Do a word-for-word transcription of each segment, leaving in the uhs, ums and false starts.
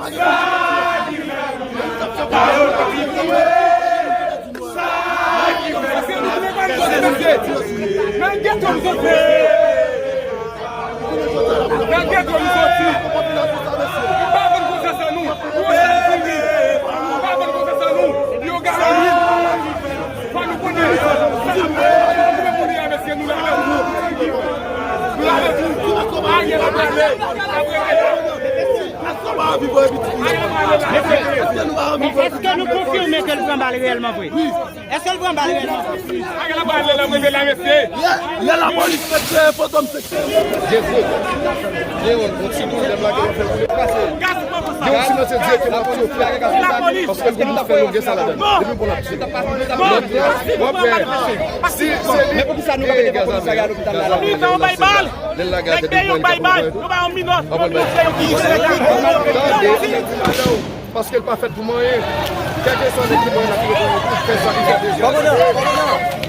Nan geto nou soti! Nan geto nou soti! Nou pa vann konsyans an nou pou yon sèl kouri! Nou pa vann konsyans an nou pou yon galanri! Fò nou konnen sa n ap fè. Nou pa pou nou avèk nou la. Nou avèk nou. Ariel ap ale. Ap rete. Èske nou konfime ke l pran bal reyèlman vre? Èske l pran bal reyèlman vre? Ariel ap ale la, mwen la, mesye. Lè, lè lapolis fè fantòm Jezi! Gen yon, yon ti pwoblèm la ke w ap fè pou li pase. Gen yon ti mesye direkteman ap tiye frè. Paske l gen pou fè yon gen sa ladan. Depi bon l ap tiye. Lòt la, w ap wè. Si se li, men poukisa nou pa mete lapolis la al lopital la? Lè l lage atè devan li, bay bal. Nou ba yon minòt. Tande. Paske l pa fèt pou manyen. Kèlkeswa nèg ki manyen la ki rekonèt tou, fè sa ki fè plezi a. Kòmandan, kòmandan.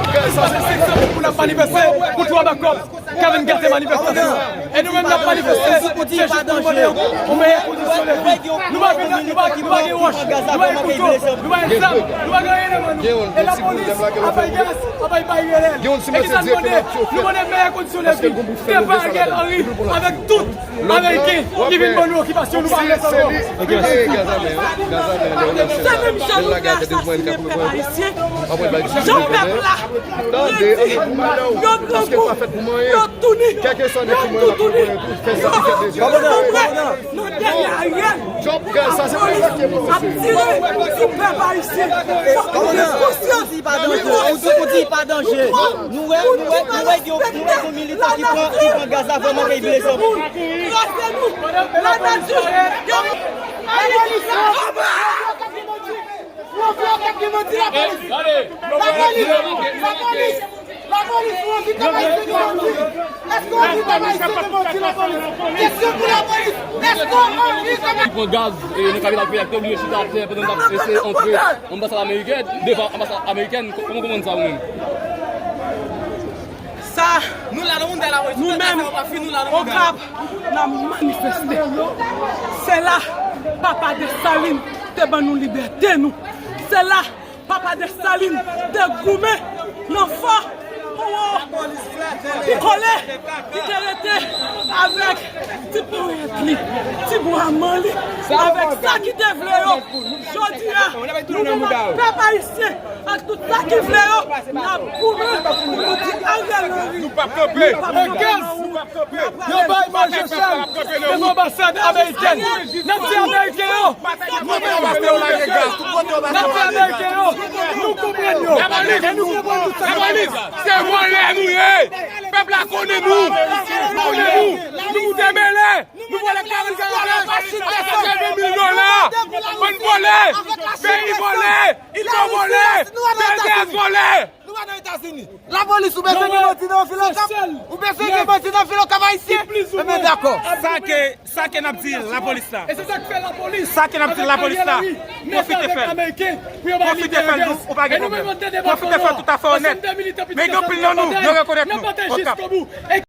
Pou n ap manifeste, pou twa bak kòb, Kevin Gates manifeste. E nou menm n ap manifeste, se jis pou nou mande yon, yon meyè kondisyon de vi. Nou pa vin, nou pa, nou pa gen wòch, nou pa gen kouto, nou pa gen zam, nou pa gen anyen nan men nou. E lapolis ap bay gaz, ap bay bay reyèl. E kisa n mande? Nou mande meyè kondisyon de vi. Depa Ariel Henry avèk tout Ameriken ki vin ban nou okipasyon, nou pa vle sa ankò. Se menm jan nou vle asasinen pèp ayisyen. Jan pèp la redi, yo grangou, yo touni, yo toutouni, yo toutouni. Nan dènye Ariel, lapolis ap tire sou pèp ayisyen. Fòk nou gen konsyans. Ou di, ou di pa danje. Nou wè, nou wè, nou wè gen yon, nou wè gen yon militan ki pran, ki pran gaz la vrèman ke li blese anpil. Kraze nou. Lanati. Lapolis! Lapolis! Lapolis! Lapolis! Èske w anvi pèp ayisyen vin mòdi lapolis? Kesyon pou lapolis. Èske w anvi pèp... Ki pran gaz, e, nan kapital peyi a, ki te oblije chita atè pandan n t ap eseye antre anbasad amerikèn, devan anbasad amerikèn, kòman w konprann sa ou menm? Sa, nou menm, Okap, n ap manifeste. Se la Papa Desalin te ban nou libète nou. Se la Papa Desalin te goumen nan fò pikole ki te rete avèk ti ponyèt li, ti bwa man li, avèk sa ki te vle yo. Jodi a, nou menm ak pèp ayisyen, ak tout sa ki vle yo, n ap goumen pou nou di Ariel Henry. Nou p ap kanpe. Nou p ap kanpe. Yo bay manje chèn devan anbasad amerikèn. N ap di ameriken yo, nou menm nou leve. N ap di ameriken yo, nou konprann yo. E nou konprann tout sa. Se vòlè nou ye. Pèp la konnen nou. Konnen nou. Nou demele. Nou vòlè karannkat, ven mil dola. Bann vòlè. Peyi vòlè. Izo vòlè. Bèlgaz vòlè. Nou pa nan Etazini. Lapolis, ou bezwen gen bandi nan vil Okap? Ou bezwen gen bandi nan vil Okap ayisyen? Enben, dakò. Sa ke, sa ke n ap di lapolis la. E se sa k fè lapolis, sa ke n ap di lapolis la, pwofite fè l. Pwofite fè l, nou, ou pa gen pwoblèm. Pwofite fè l tout afè onèt. Men gen anpil nan nou, yo rekonèt nou. Okap.